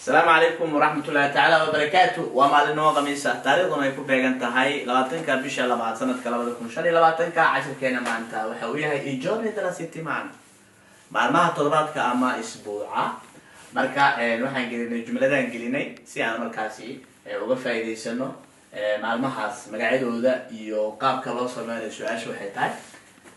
Asalaamu calaykum waraxmatullahi tacaala wabarakaatu. Waa maalinimo Khamiisa, taariikhduna ay ku beegan tahay 20-ka bisha labaad, sanadka 2025-ka. Cashirkeena maanta waxa uu yahay i giorni della settimana, maalmaha toddobaadka ama isbuuca. Marka waxaan gelinay jumladaan gelinay si aan markaasi uga faa'iidaysano maalmahaas magacyadooda iyo qaabka loo sameynayo. Su-aasha waxay tahay: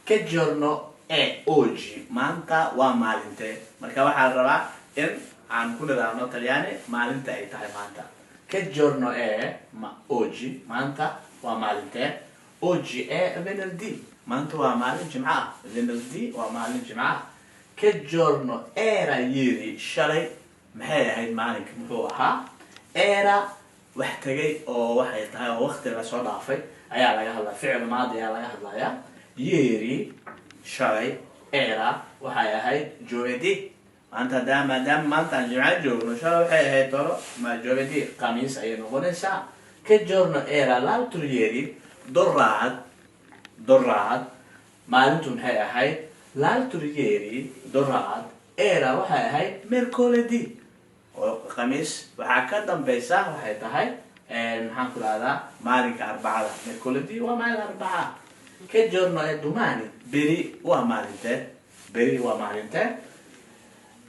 "Che giorno è oggi?" Maanta waa maalintee? Marka waxaa la rabaa in aan ku nidhaahno Talyaani maalinta ay tahay maanta. Che giorno è ma oggi? Maanta waa maalintee? Oggi è venerdì. Maanta waa maalin Jimco ah. Venerdì waa maalin Jimco ah. Che giorno era ieri? Shalay maxay ahayd? Maalinka muxuu ahaa? Era wax tegay oo waxay tahay oo waqti lasoo dhaafay ayaa laga hadlaya, ficil maadi ayaa laga hadlayaa. Ieri, shalay, era waxay ahayd giovedì. Maanta hadaa, maadaama maanta aan Jimco joogno, shalay waxay ahayd tolo ma giovedì, Khamiis ayay noqonaysaa. Che giorno era l'altro ieri? Doraad, doraad maalintu maxay ahayd? L'altro ieri, doraad, era waxay ahayd mercoledì oo Khamiis waxaa ka dambeysa waxay tahay, maxaan ku rahdaa, maalinka Arbacada. Mercoledì waa maalin Arbaca. Che giorno è domani? Beri waa maalintee? Beri waa maalintee?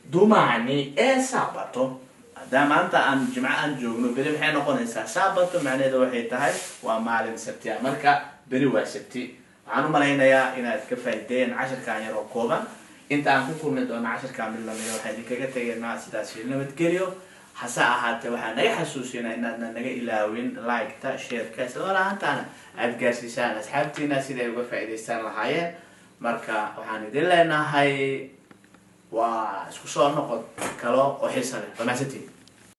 Domani è sabato. Haddaa maanta aan Jimco aan joogno, beri maxay noqonaysaa? Sabato macnaheedu waxay tahay waa maalin Sabti ah. Marka beri waa Sabti. Waxaan u malaynayaa inaad ka faa'ideeyeen cashirkan yar oo kooban. Inta aan ku kulmi doono cashirkan mid lamida, waxaan idinkaga tegaynaa sidaas iyo nabadgelyo. Hase ahaatee, waxaan naga xasuusinaa inaadna naga ilaawin like-ta, share-ka, isla mar ahaantaana aada gaarsiisaan asxaabtiina siday uga faa'iidaystaan lahaayeen. Marka waxaan idin leenahay waa isku soo noqod kalo oo xiisa leh. Waa mahadsantiin.